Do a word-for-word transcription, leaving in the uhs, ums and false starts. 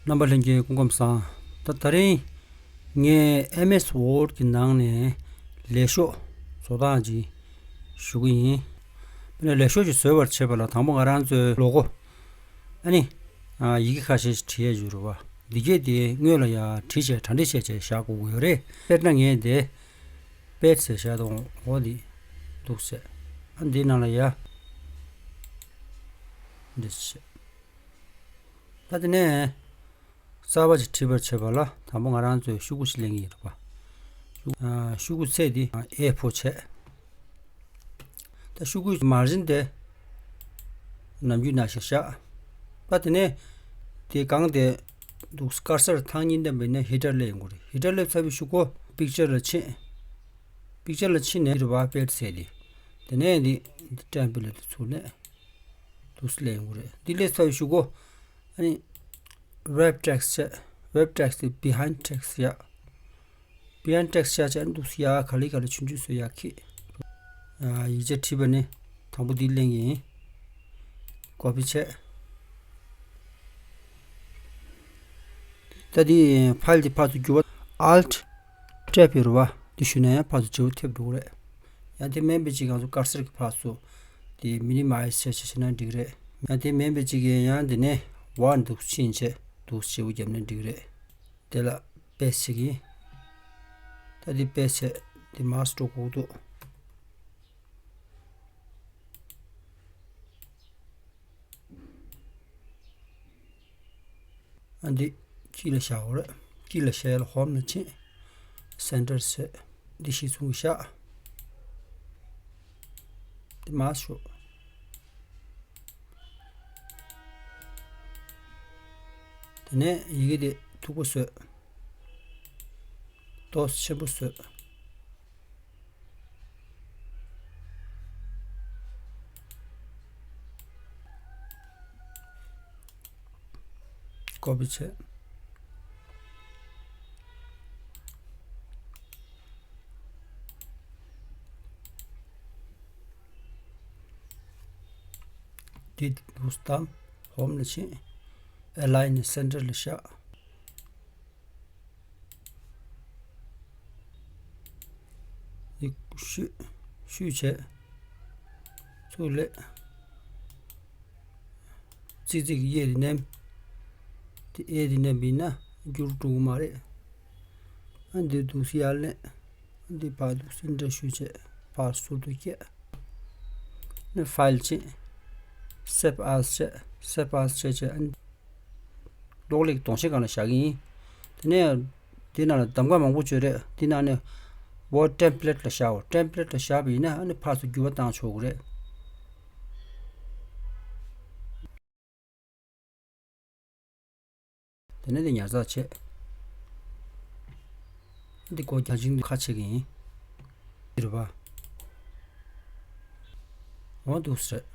རྣམ་པ་ལྷན་རྒྱས་སྐུ་ཁམས་བཟང་། ད་དེ་རིང་ངས་ཨེམ་ཨེས་ཝརཌ་གི་ནང་ནས་ལས་ཤོག་བཟོ་སྟངས་ཅིག་ཞུ་གི་ཡིན། དཔེར་ན་ལས་ཤོག་ཅིག་བཟོ་བར་བྱེད་པ་ལ་དང་པོ་ང་རང་ཚོའི་ལོ་གོ། ཨ་ནི། ཨ། ཡི་གེ་ཁ་ཤས་ཤིག་བྲིས་ཡས་ཡོད་རེད་བ། འདི་གས་དེ་སྔོན་ལ་ཡ་བྲིས་བྱས་གྲ་སྒྲིག་བྱས་བྱས་བཞག་དགོས་ཀྱི་ཡོད་རེད། དཔེར་ན་ངས་དེ་པེ་ཇི་ཟེར་བཞག་དང་འོ་འདི་འདུག་ཟེར། ཨ། འདི་ནང་ལ་ཡ་འདི་བྱས། ད་དེ་ནས་གསར་པ་ཅིག་བྲིས་པར་བྱེད་པ་ལ་དང་པོ་ང་རང་ཚོས་ཤོག་གུ་ཞིག་ལེན་གྱི་ཡིན་རེད་པ། ཤོག་གུ་ཚད་འདི་ཨེ་ཕོར་བྱས། ད་ཤོག་གུའི་མར་ཇིན་དེ་ནམ་རྒྱུན་ནང་བཞིན་བཞག། ད་དེ་ནས་དེ་གང་དེ་འདུག་ཀར་སར་ཐག་གཉིས་བསྣུན་པ་ཡིན་ན་ཧི་ཌར་སླེབས་ཡོང་གི་རེད། ཧི་ཌར་སླེབས་ཚར་བའི་གཞུག་གུ་པིག་ཅར་ལ་ཕྱིན། པིག་ཅར་ལ་ཕྱིན་ནས་རེད་བ་པེ་ཇི་ཟེར་དེ། དེ་ནས་འདི་འདི་ཊེམ་པི་ལེཊ་དེ་ཚུར་སླེབས། འདུག་སེ་སླེབས་ཡོང་གི་རེད། འདི་སླེབས་ཚར་བའི་གཞུག་གུ་ཨ་ནི་རེབ་ཊེག་སི་བྱས། རེབ་ཊེག་སི་དེ་བྷི་ཧའིན་ཌི་ཊེག་སི་བྱས། བྷི་ཧའིན་ཌི་ཊེག་སི་བྱས་བྱས་འདུག་སེ་ཡར་ག་ལེ་ག་ལེ་ཆུང་ཆུང་བཟོས་ཡར་འཁྱེར། ཡིག་ཆ་བྲིས་པ་ནི་དང་པོ་འདི་ལེན་གྱི་ཡིན། ཀོ་པི་བྱས། ད་འདི་ཕའིལ་འདི་ཕར་ཚུར་བསྒྱུར་བ་ཨལ་ཊི་ཊེབ་ཡོད་རེད་བ། འདི་གཞུས་ན་ཡང་ཕར་ཚུར་བརྗེ་པོ་ཐེབས་འགྲོ་གི་རེད། ཡང་དེ་མིན་པའི་ཅིག་ང་ཚོ་ཀར་སར་གྱི་ཕར་ཚུར་དེ་མི་ནི་མའི་ཛི་བྱས་བྱས་བྱས་ན་འགྲིག་གི་རེད། ཡང་དེ་མིན་པའི་ཅིག་གིས་ཡང་འདི་ནས་ཝར་འདུག་ཕྱིན་བྱས་འདུག་བརྗེ་པོ་བརྒྱབ་ན་འགྲིག་གི་རེད། དེ་ལ་པེ་སི་ཊི་བྱེད་ཀྱི་ཡིན། ད་འདི་པེ་སི་ཊི་བྱས་འདི་མར་ཇི་འགྲོ་དགོས་འདུག་ཨ་འདི་དཀྱིལ་ལ་བཞག་དགོས་རེད། དཀྱིལ་ལ་བཞག་ཡ་ལ་ཧོམ་ལ་ཕྱིན། སེན་ཊར་བྱས། འདི་གཞི་མཚུངས་ཀྱི་བཞག། འདི་མར་ཇི་ཞོག། དེ་ནས་ཡི་གེ་འདི་མཐུག་པོ་བཟོས། ཏོག་ཙམ་ཆེན་པོ་བཟོས། ཀོ་པི་བྱས། འདི་འདུག་སེ་བསྡམས། ཧོམ་ལ་ཕྱིན། ཨེ་ལའིན་ནི་སེན་ཊར་ལ་བཞག། འདི་བཤུས། བཤུས་བྱས། ཚུར་སླེབས། ཙིག་ཙིག་གི་གཡས་དེ་མནན། དེ་གཡས་དེ་མནན་པ་ཡིན་ན་འགྱུར་འགྲོ་གི་མ་རེད། ཨ་འདི་འདུག་སེ་ཡར་ལེན། འདི་ཕར་འདུག་སེ་འདྲ་བཤུས་བྱས་ཕར་ཟུར་དུ་བསྐྱལ། ནི་ཕའིལ་ཕྱིན། སེབ་ཨེ་ཛི་བྱས། སེབ་ཨེ་ཛི་བྱས་བྱས་ཨ་ནི། གློག་ཀླད་གདོང་ཤེལ་སྒང་ལ་བཞག་གི་ཡིན། དེ་ནས་འདི་ནང་ལ་གདམ་ག་མང་པོ་ཡོད་རེད། འདི་ནང་ནས་ཝརཌ་ཊེམ་པི་ལེཊ་ལ་བཞག་འོ། ཊེམ་པི་ལེཊ་ལ་བཞག་པ་ཡིན་ན་ཨ་ནི་ཕར་ཚུར་འགྱུར་བ་བཏང་ཆོག་གི་རེད། དེ་ནས་འདི་ཉར་ཚགས་བྱས། འདི་སྒོ་རྒྱག་ཅིང་ཁ་ཕྱེ་གི་ཡིན། འདི་རེད་པ། འོ་འདུག་སེ་རེད།